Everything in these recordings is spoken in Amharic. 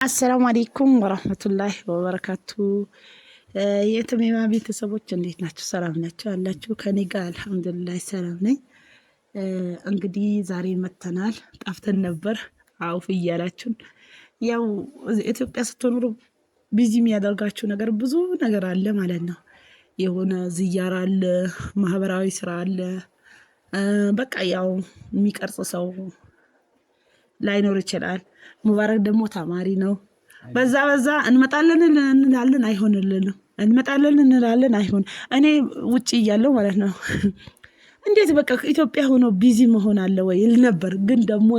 السلام عليكم ورحمة الله وبركاته። የተሚማ ቤተሰቦች እንዴት ናችሁ? ሰላም ናችሁ አላችሁ? ከኔ ጋር الحمد لله ሰላም ነኝ። እንግዲህ ዛሬ መተናል። ጠፍተን ነበር አውፍ እያላችሁን። ያው ኢትዮጵያ ስትኖሩ busy የሚያደርጋችሁ ነገር ብዙ ነገር አለ ማለት ነው። የሆነ ዝያራ አለ፣ ማህበራዊ ስራ አለ። በቃ ያው የሚቀርጽ ሰው ላይኖር ይችላል። ሙባረክ ደግሞ ተማሪ ነው። በዛ በዛ እንመጣለን እንላለን፣ አይሆንልንም። እንመጣለን እንላለን፣ አይሆን። እኔ ውጭ እያለሁ ማለት ነው እንዴት በቃ ኢትዮጵያ ሆኖ busy መሆን አለ ወይ እል ነበር። ግን ደግሞ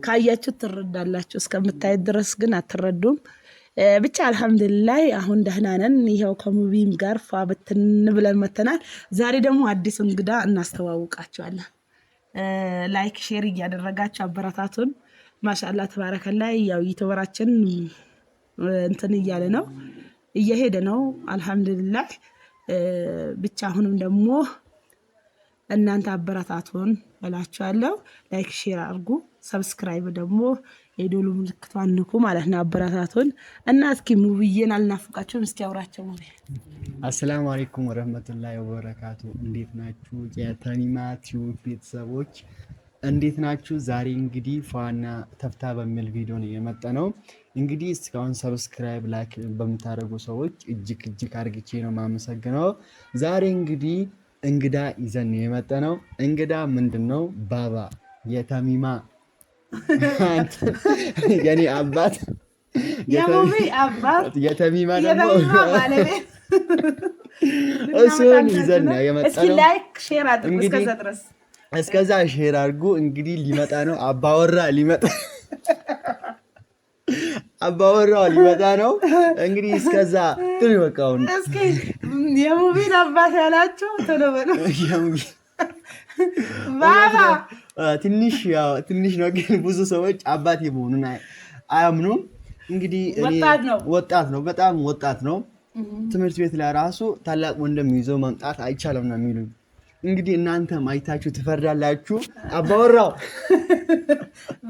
ካያችሁ ትረዳላችሁ። እስከምታየት ድረስ ግን አትረዱም። ብቻ الحمد لله አሁን ደህና ነን። ይኸው ከሙቢም ጋር ፏ ብትን ብለን መተናል። ዛሬ ደግሞ አዲስ እንግዳ እናስተዋውቃቸዋለን። like share እያደረጋችሁ አበረታቱን። ما شاء الله تبارك الله። ያው YouTuber ኣችን እንትን እያለ ነው እየሄደ ነው። الحمد لله ብቻ አሁንም ደግሞ እናንተ አበረታቱን እላችኋለሁ። like share አድርጉ፣ subscribe ደግሞ የደወሉ ምልክቷን ንኩ ማለት ነው። አበረታቱን እና እስኪ ሙብዬን አልናፍቃችሁም? እስኪ አውራቸው ሙቤ። السلام عليكم ورحمة الله وبركاته። እንዴት ናችሁ የተሚማ ቲዩብ ቤተሰቦች? እንዴት ናችሁ? ዛሬ እንግዲህ ፏና ተፍታ በሚል ቪዲዮ ነው የመጣነው። እንግዲህ እስካሁን subscribe like በምታደርጉ ሰዎች እጅግ እጅግ አርግቼ ነው የማመሰግነው። ዛሬ እንግዲህ እንግዳ ይዘን ነው የመጣነው። እንግዳ ምንድን ነው? ባባ የተሚማ የኔ አባት የሙቢ አባት የተሚማ ደግሞ ባለቤት እሱን ይዘን ነው የመጣነው። እስኪ like share አድርጉ እስከዛ ድረስ እስከዛ share አድርጉ። እንግዲህ ሊመጣ ነው አባወራ ሊመጣ አባወራው ሊመጣ ነው። እንግዲህ እስከዛ ጥሩ ይበቃውን። እስኪ የሙቢን አባት ያላችሁ ቶሎ በሉ። ባባ ትንሽ ያው ትንሽ ነው፣ ግን ብዙ ሰዎች አባቴ መሆኑን አያምኑም። እንግዲህ ወጣት ነው፣ በጣም ወጣት ነው። ትምህርት ቤት ላይ ራሱ ታላቅ ወንድም ይዞ መምጣት አይቻልም ነው የሚሉኝ። እንግዲህ እናንተም አይታችሁ ትፈርዳላችሁ። አባወራው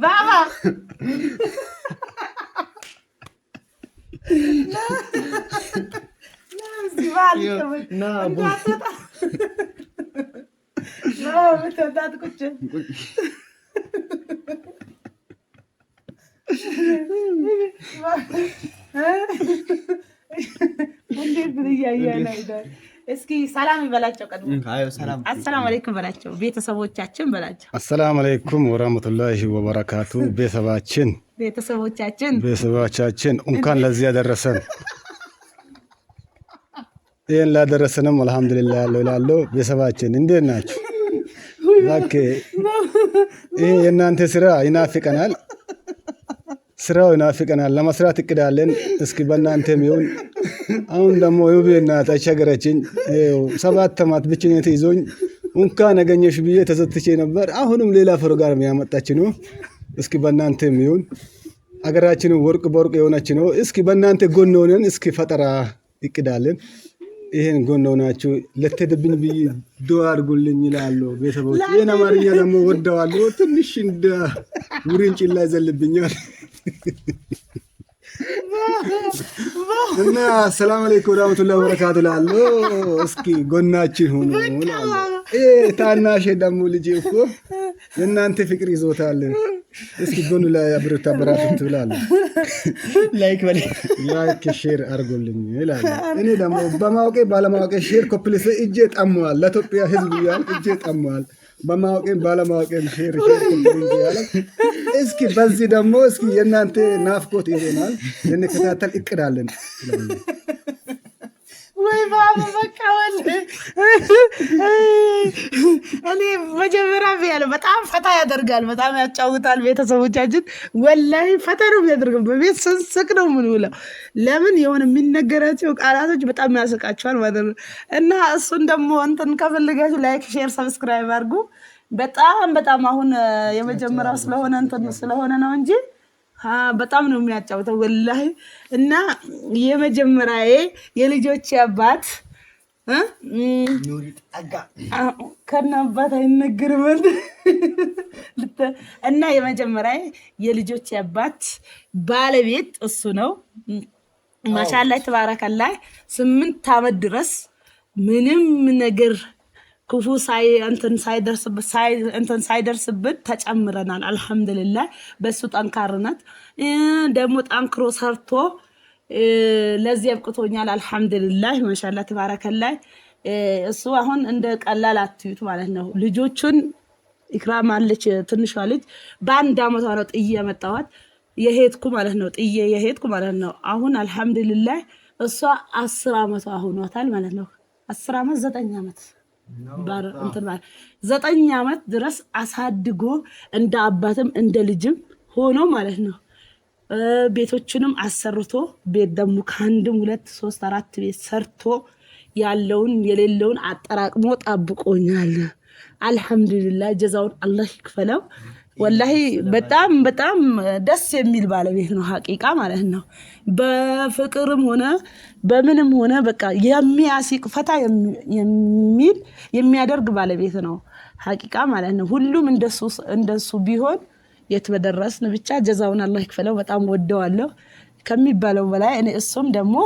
ባባ እንዴት እያየን አይደል? እስኪ ሰላም ይበላቸው። ቀድሞ አሰላሙ አለይኩም በላቸው፣ ቤተሰቦቻችን በላቸው። አሰላሙ አለይኩም ወራህመቱላሂ ወበረካቱ። ቤተሰባችን ቤተሰቦቻችን ቤተሰቦቻችን እንኳን ለዚህ ያደረሰን። ይህን ላደረሰንም አልሐምዱሊላህ ያለው እላለሁ። ቤተሰባችን እንዴት ናችሁ? እባክህ ይሄ የእናንተ ስራ ይናፍቀናል፣ ስራው ይናፍቀናል። ለመስራት እቅዳለን። እስኪ በእናንተም ይሁን። አሁን ደግሞ ውቤ እናት አስቸገረችኝ። 7 ዓመት ብቸኝነት ይዞኝ እንኳን አገኘሽ ብዬ ተሰጥቼ ነበር። አሁንም ሌላ ፕሮግራም ያመጣች ነው። እስኪ በእናንተም ይሁን። አገራችንን ወርቅ በወርቅ የሆነች ነው። እስኪ በእናንተ ጎን ሆነን እስኪ ፈጠራ እቅዳለን። ይሄን ጎን ሆናችሁ ለተደብኝ ብዬ ዱአ አድርጉልኝ ይላሉ ቤተሰቦች። ይሄን አማርኛ ደግሞ ወደዋለሁ። ትንሽ እንደ ውርንጭላ ይዘልብኛል። እና ሰላም አለይኩም ወራህመቱላሂ ወበረካቱ እላለሁ። እስኪ ጎናችን ሁኑ እላለሁ። ይሄ ታናሽ ደግሞ ልጅ እኮ የእናንተ ፍቅር ይዞታል። እስኪ ጎኑ ላይ አብረታ በራፍት እላለሁ። like በል like share አድርጎልኝ እላለሁ። እኔ ደግሞ በማወቄ ባለማወቄ share copy link እጄ ጠመዋል። ለኢትዮጵያ ሕዝብ እያል እጄ ጠመዋል። በማወቄም ባለማወቄም share share copy link እያለ እስኪ በዚህ ደግሞ እስኪ የእናንተ ናፍቆት ይሆናል ልንከታተል እቅዳለን። ወይ ባባ በቃ ወላሂ እኔ መጀመሪያ ብያለሁ። በጣም ፈታ ያደርጋል፣ በጣም ያጫውታል። ቤተሰቦቻችን ወላሂ ፈታ ነው የሚያደርገው። በቤት ስንስቅ ነው የምንውለው። ለምን የሆነ የሚነገራቸው ቃላቶች በጣም ያስቃቸዋል ማለት ነው። እና እሱን ደግሞ እንትን ከፈለጋችሁ like፣ share፣ subscribe አድርጉ። በጣም በጣም አሁን የመጀመሪያው ስለሆነ እንትን ስለሆነ ነው እንጂ በጣም ነው የሚያጫውተው ወላሂ። እና የመጀመሪያዬ የልጆቼ አባት ከነ አባት አይነገርም እና የመጀመሪያ የልጆች አባት ባለቤት እሱ ነው። ማሻላ ተባረከላ። 8 ዓመት ድረስ ምንም ነገር ክፉ እንትን ሳይደርስብን ተጨምረናል። አልሐምዱሊላህ በሱ ጠንካርነት ደግሞ ጠንክሮ ሰርቶ ለዚህ አብቅቶኛል። አልሐምዱሊላህ ማሻላ ተባረከላ። እሱ አሁን እንደ ቀላል አትዩት ማለት ነው። ልጆቹን ኢክራም አለች ትንሿ ልጅ በ1 ዓመቷ ነው ጥዬ የመጣኋት የሄድኩ ማለት ነው። ጥዬ የሄድኩ ማለት ነው። አሁን አልሐምዱሊላህ እሷ 10 ዓመቷ ሆኗታል ማለት ነው። 10 ዓመት 9 ዓመት እንትን ማለት 9 ዓመት ድረስ አሳድጎ እንደ አባትም እንደ ልጅም ሆኖ ማለት ነው። ቤቶችንም አሰርቶ ቤት ደግሞ ከ1 2 3 4 ቤት ሰርቶ ያለውን የሌለውን አጠራቅሞ ጠብቆኛል። አልሐምዱሊላህ ጀዛውን አላህ ይክፈለው። ወላሂ በጣም በጣም ደስ የሚል ባለቤት ነው ሀቂቃ ማለት ነው። በፍቅርም ሆነ በምንም ሆነ በቃ የሚያሲቅ ፈታ የሚል የሚያደርግ ባለቤት ነው ሀቂቃ ማለት ነው። ሁሉም እንደሱ ቢሆን የት በደረስን። ብቻ ጀዛውን አላህ ይክፈለው። በጣም ወደዋለሁ ከሚባለው በላይ እኔ እሱም ደግሞ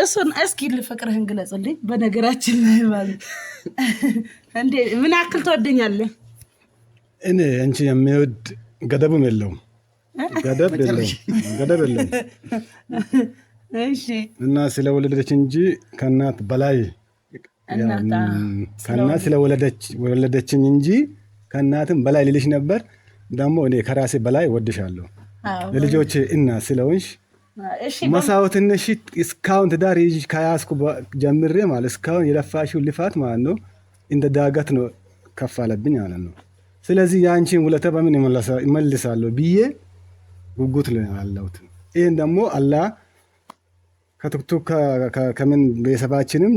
እሱን እስኪ ፍቅርህን ግለጽልኝ። በነገራችን ላይ ማለት እንዴ ምን ያክል ትወደኛለህ? እኔ አንቺ የሚወድ ገደብም የለውም፣ ገደብ የለውም፣ ገደብ የለውም። እሺ እና ስለወለደች እንጂ ከእናት በላይ ከእናት ስለወለደችኝ እንጂ ከእናትም በላይ ልልሽ ነበር። ደግሞ እኔ ከራሴ በላይ ወድሻለሁ። ለልጆቼ እናት ስለሆንሽ መስዋዕትነትሽ እስካሁን ትዳር ይዤ ከያዝኩ ጀምሬ ማለት እስካሁን የለፋሽው ልፋት ማለት ነው እንደ ዳገት ነው ከፍ አለብኝ ማለት ነው። ስለዚህ የአንቺን ውለታ በምን እመልሳለሁ ብዬ ጉጉት አለሁት። ይህን ደግሞ አላህ ከቱክቱክ ከምን ቤተሰባችንም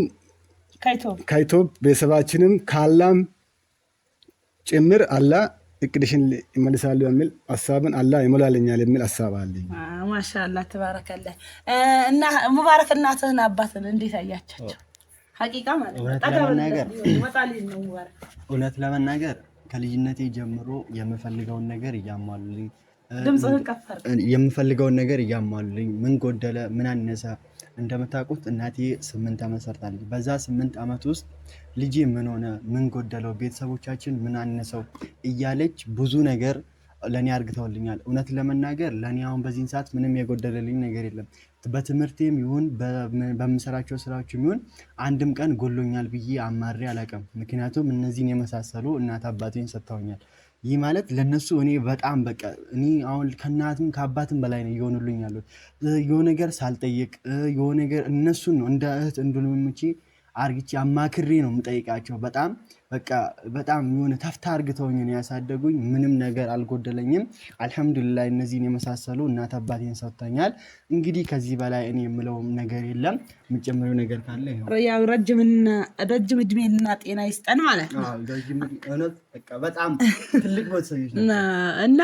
ከኢትዮጵ ቤተሰባችንም ካላም ጭምር አላህ እቅድሽን ይመልሳሉ የሚል ሀሳብን አላህ ይሞላልኛል የሚል ሀሳብ አለኝ። ማሻአላህ ተባረከላህ። እና ሙባረክ እናትህን አባትህን እንዴት አያቻቸው? ሀቂቃ ማለት ነው። እውነት ለመናገር ከልጅነቴ ጀምሮ የምፈልገውን ነገር እያሟሉልኝ የምፈልገውን ነገር እያሟሉልኝ ምን ጎደለ ምን አነሰ። እንደምታውቁት እናቴ 8 ዓመት ሰርታለች። በዛ 8 ዓመት ውስጥ ልጄ ምን ሆነ ምን ጎደለው ቤተሰቦቻችን ምን አነሰው እያለች ብዙ ነገር ለኔ አርግተውልኛል። እውነት ለመናገር ለኔ አሁን በዚህን ሰዓት ምንም የጎደለልኝ ነገር የለም። በትምህርቴም ይሁን በምሰራቸው ስራዎችም ይሁን አንድም ቀን ጎሎኛል ብዬ አማሬ አላውቅም። ምክንያቱም እነዚህን የመሳሰሉ እናት አባቴን ሰጥተውኛል። ይህ ማለት ለነሱ እኔ በጣም በቃ እኔ አሁን ከእናትም ከአባትም በላይ ነው እየሆኑልኝ ያሉት። የሆነ ነገር ሳልጠይቅ የሆነ ነገር እነሱን ነው እንደ እህት እንደ ወንድሞቼ አርግቼ አማክሬ ነው የምጠይቃቸው። በጣም በቃ በጣም የሆነ ተፍታ አርግተውኝ ነው ያሳደጉኝ። ምንም ነገር አልጎደለኝም። አልሐምዱሊላህ እነዚህን የመሳሰሉ እናት አባቴን ሰጥተኛል። እንግዲህ ከዚህ በላይ እኔ የምለው ነገር የለም። የምጨምረው ነገር ካለ ይኸው። ያው ረጅም እድሜና ጤና ይስጠን ማለት ነው። አዎ፣ ረጅም እድሜ፣ እውነት በቃ በጣም ትልቅ ቤተሰቦች ናቸው። እና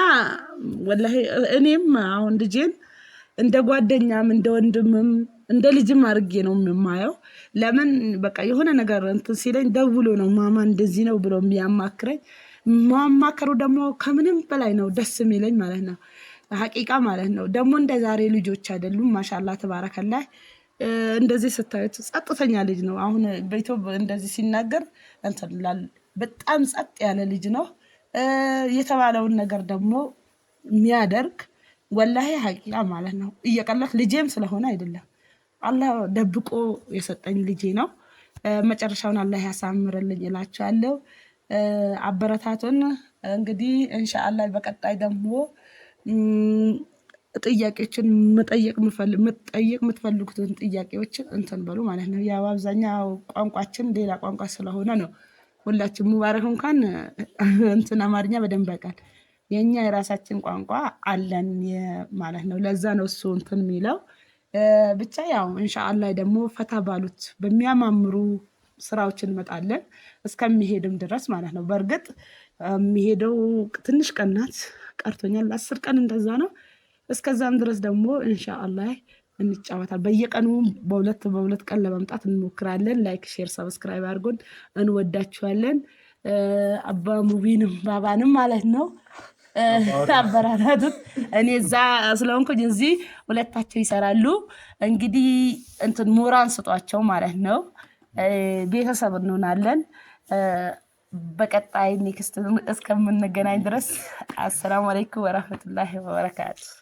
ወላሂ እኔም አሁን ልጄን እንደ ጓደኛም እንደ ወንድምም እንደ ልጅም አድርጌ ነው የማየው። ለምን በቃ የሆነ ነገር እንትን ሲለኝ ደውሎ ነው ማማ እንደዚህ ነው ብሎ የሚያማክረኝ። ማማከሩ ደግሞ ከምንም በላይ ነው ደስ የሚለኝ ማለት ነው። ሀቂቃ ማለት ነው። ደግሞ እንደ ዛሬ ልጆች አይደሉም። ማሻአላህ ተባረከላህ። እንደዚህ ስታዩት ጸጥተኛ ልጅ ነው። አሁን በኢትዮጵያ እንደዚህ ሲናገር እንትን ይላል። በጣም ጸጥ ያለ ልጅ ነው። የተባለውን ነገር ደግሞ የሚያደርግ ወላሂ ሀቂቃ ማለት ነው። እየቀለድክ ልጄም ስለሆነ አይደለም አላህ ደብቆ የሰጠኝ ልጄ ነው። መጨረሻውን አላህ ያሳምርልኝ እላችኋለሁ። አበረታቱን። እንግዲህ ኢንሻአላህ በቀጣይ ደግሞ ጥያቄዎችን መጠየቅ የምትፈልጉትን ጥያቄዎችን እንትን በሉ ማለት ነው። ያው አብዛኛው ቋንቋችን ሌላ ቋንቋ ስለሆነ ነው። ሁላችን ሙባረክ እንኳን እንትን አማርኛ በደንብ ያውቃል። የኛ የራሳችን ቋንቋ አለን ማለት ነው። ለዛ ነው እሱ እንትን የሚለው። ብቻ ያው ኢንሻአላህ ደግሞ ፈታ ባሉት በሚያማምሩ ስራዎች እንመጣለን እስከሚሄድም ድረስ ማለት ነው። በእርግጥ የሚሄደው ትንሽ ቀናት ቀርቶኛል፣ 10 ቀን እንደዛ ነው። እስከዛም ድረስ ደግሞ ኢንሻአላህ እንጫወታል። በየቀኑ በሁለት በሁለት ቀን ለመምጣት እንሞክራለን። Like፣ share፣ subscribe አድርጎን እንወዳችኋለን። አባ ሙቢንም ባባንም ማለት ነው አበራታቱት። እኔ እዛ ስለሆንኩኝ እዚህ ሁለታቸው ይሰራሉ። እንግዲህ እንትን ሞራን ስጧቸው ማለት ነው። ቤተሰብ እንሆናለን። በቀጣይ next እስከምንገናኝ ድረስ السلام عليكم ورحمة الله وبركاته።